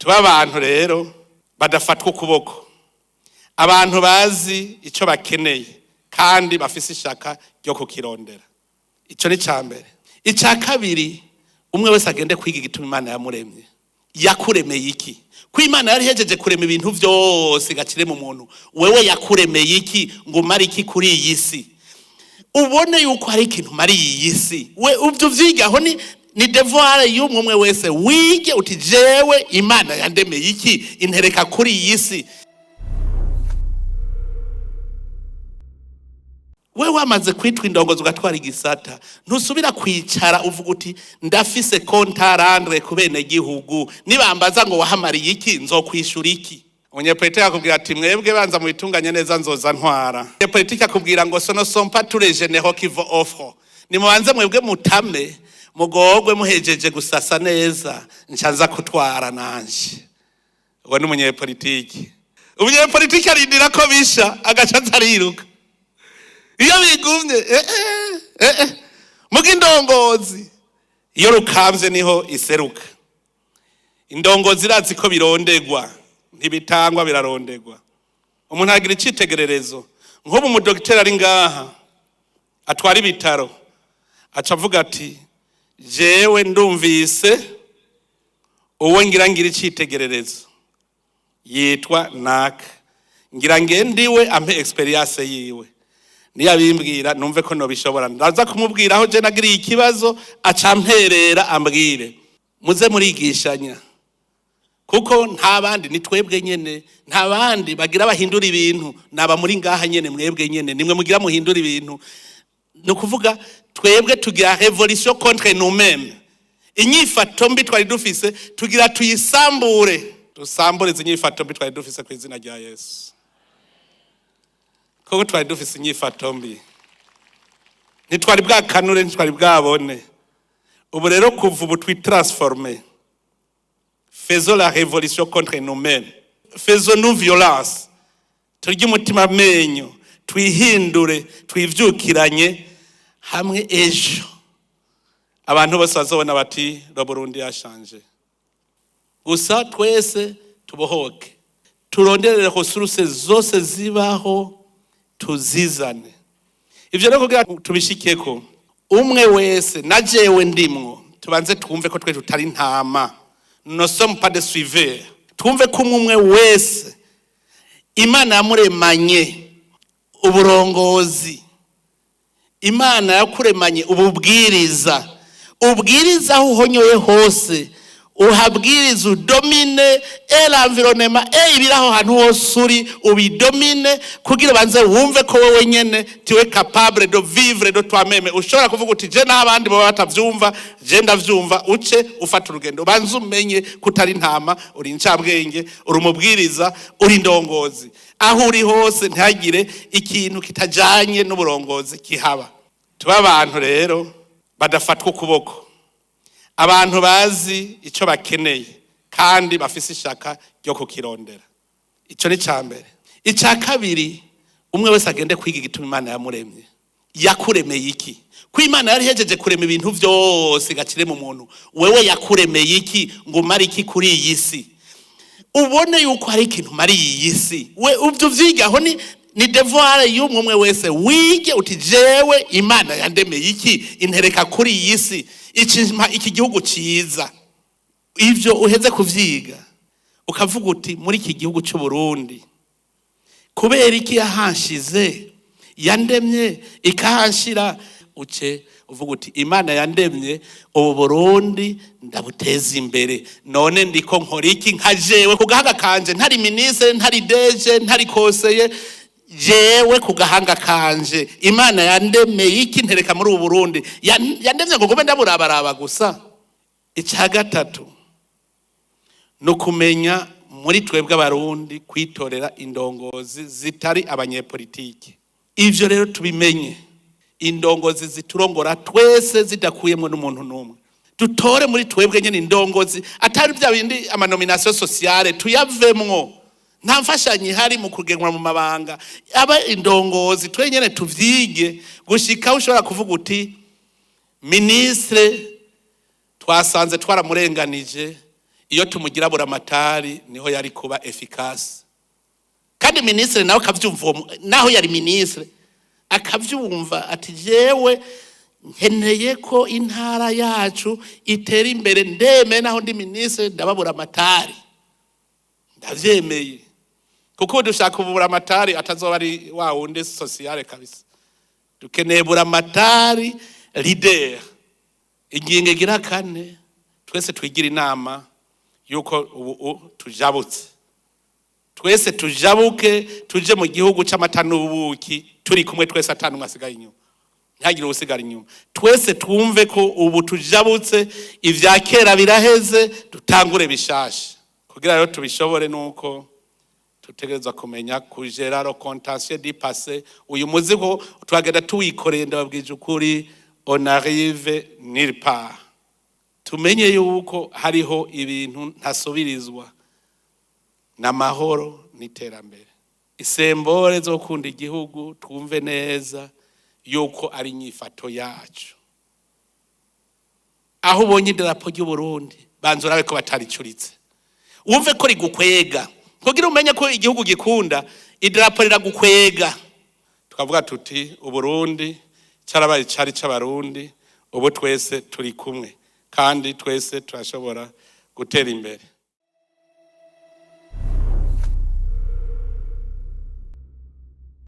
Tuba abantu rero badafatwa ukuboko, abantu bazi icyo bakeneye kandi bafise ishaka ryo kukirondera. Icyo ni icya mbere. Icya kabiri, umwe wese agende kwiga igituma Imana yamuremye. Yakuremeye iki? Ko Imana yari ihejeje kurema ibintu byose igacire mu muntu, wewe yakuremeye iki ngo umare iki kuri iyi si? Ubone yuko hari ikintu umariye iyi si. We ubyo uvyigaho ni devoir y'umwe umwe wese. Wige uti: "Jewe Imana yandemeye iki, intereka kuri iyi si?" We wamaze kwitwa indongozi, ugatwara igisata, ntusubira kwicara uvuga uti: "Ndafise compte à rendre ku bene gihugu, nibambaza ngo wahamariye iki, nzokwishura iki?" Umunyepolitiki akubwira ati: "Mwebwe banza mubitunganye neza, nzoza ntwara." Umunyepolitiki akubwira ngo: "Ce ne sont pas tous les généraux qui vont au front." Nimubanze mwebwe mutame, mugogwe, muhejeje gusasa neza, nca kutwara nanje. Uwo ni umunyepolitiki. Umunyepolitiki arindira ko bisha, agaca aza ariruka iyo bigumye. Eh, eh, eh. Muga indongozi iyo rukamvye niho iseruka. Indongozi irazi ko birondegwa, ntibitangwa, birarondegwa. Umuntu agira icitegererezo. Nk'ubu umudogiteri ari ngaha atwara ibitaro, aca avuga ati: "Jewe ndumvise uwo ngira ngira icitegererezo yitwa naka, ngira ngendiwe ampe expérience yiwe, niyabimbwira numve ko nobishobora, ndaza kumubwira aho je nagiriye ikibazo, aca amperera ambwire." Muze murigishanya, kuko nta bandi, ni twebwe nyene. Nta bandi bagira bahindura ibintu, naba muri ngaha nyene. Mwebwe nyene nimwe mugira muhindura ibintu. Ni ukuvuga twebwe tugira révolution contre nous-mêmes. Inyifato mbi twari dufise tugira tuyisambure, dusambure izi nyifato mbi twari dufise ku izina rya Yesu, kuko twari dufise inyifato mbi, ntitwari bwakanure, ntitwari bwabone. Ubu rero kuva ubu twitransforme. Faisons la révolution contre nous-mêmes, faisons-nous violence, turye umutima amenyo, twihindure, twivyukiranye hamwe. Ejo abantu bose bazobona bati: "Le Burundi a changé." Gusa twese tubohoke, turonderere ressources zose zibaho, tuzizane. Ivyo rero kugira tubishikeko, umwe wese na jewe ndimwo, tubanze twumve ko twe tutari ntama, nous sommes pas des suiveurs. Twumve ko umwe umwe wese Imana yamuremanye uburongozi, Imana yakuremanye ububwiriza. Ubwiriza aho uhonyoye hose, uhabwiriza, udomine l'environnement e ibiri aho hantu hose uri, ubidomine, kugira ubanze wumve ko wowe nyene tu es capable de vivre de toi-même. Ushobora kuvuga uti: "Je n'abandi baba batavyumva, je ndavyumva." Uce ufata urugendo, ubanze umenye ko utari intama, uri incabwenge, uri umubwiriza, uri indongozi. Aho uri hose ntihagire ikintu kitajanye n'uburongozi kihaba. Tuba abantu rero badafatwa ukuboko, abantu bazi icyo bakeneye kandi bafise ishaka ryo kukirondera. Icyo ni icya mbere. Icya kabiri, umwe wese agende kwiga igituma Imana yamuremye. Yakuremeye iki? Ko Imana yari ihejeje kurema ibintu byose igacire mu muntu, wewe yakuremeye iki ngo umare iki kuri iyi si? Ubone yuko hari ikintu umariye iyi si. We ubyo uvyigaho ni devoir y'umwe umwe wese. Wige uti: "Jewe Imana yandemeye iki, intereka kuri iyi si, ikimpa iki gihugu ciza?" Ivyo uheze kuvyiga, ukavuga uti: "Muri iki gihugu cy'u Burundi, kubera iki yahanshize, yandemye ikahanshira?" Uce uvuga uti: "Imana yandemye, ubu Burundi ndabuteza imbere. None ndiko nkora iki nka jewe ku gahanga kanje, ntari ministre, ntari DG, ntari conseiller? Jewe ku gahanga kanje, Imana yandemeye iki, ntereka muri ubu Burundi? Yandemye ngo ngume ndaburabaraba gusa?" Icya gatatu ni ukumenya muri twebwe Abarundi kwitorera indongozi zitari abanyepolitiki. Ivyo rero tubimenye, indongozi ziturongora twese zidakuyemo n'umuntu n'umwe. Dutore muri twebwe nyene indongozi, atari bya bindi amanomination sociale, tuyavemwo. Nta mfashanyo ihari mu kugenwa mu mabanga. Aba indongozi twe nyene tuvyige, gushika aho ushobora kuvuga uti: "Ministre twasanze twaramurenganije." Iyo tumugira buramatari niho yari kuba efficace. Kandi ministre nawe akavyumva, naho yari ministre akavyumva ati: "Jewe nkeneye ko intara yacu itera imbere, ndeme naho ndi ministre ndababura amatari, ndavyemeye." Kuko ubu dushaka uburamatari atazoba ari wa wundi sociale kabisa. Dukeneye buramatari leader. Ingingo igira kane, twese twigira inama yuko ubu tujabutse, twese tujabuke tuje mu gihugu c'amata n'ubuki, turi kumwe twese, atanumwe asigaye inyuma, ntihagire uwusigara inyuma. Twese twumve ko ubu tujabutse, ivya kera biraheze, dutangure bishasha. Kugira rero tubishobore, nuko tutegerezwa kumenya ku gérer le contentieux du passé. Uyu muzigo twagenda tuwikoreye, ndababwije ukuri, on arrive nulle part. Tumenye yuko hariho ibintu ntasubirizwa, n'amahoro n'iterambere, i symbole zo gukunda igihugu. Twumve neza yuko ari inyifato yacu. Aho ubonye idarapo ry'Uburundi, banza urabe ko bataricuritse, wumve ko rigukwega. Kugira umenye ko igihugu gikunda, idarapo riragukwega. Tukavuga tuti: "Uburundi carabaye cari c'Abarundi, ubu twese turi kumwe kandi twese turashobora gutera imbere."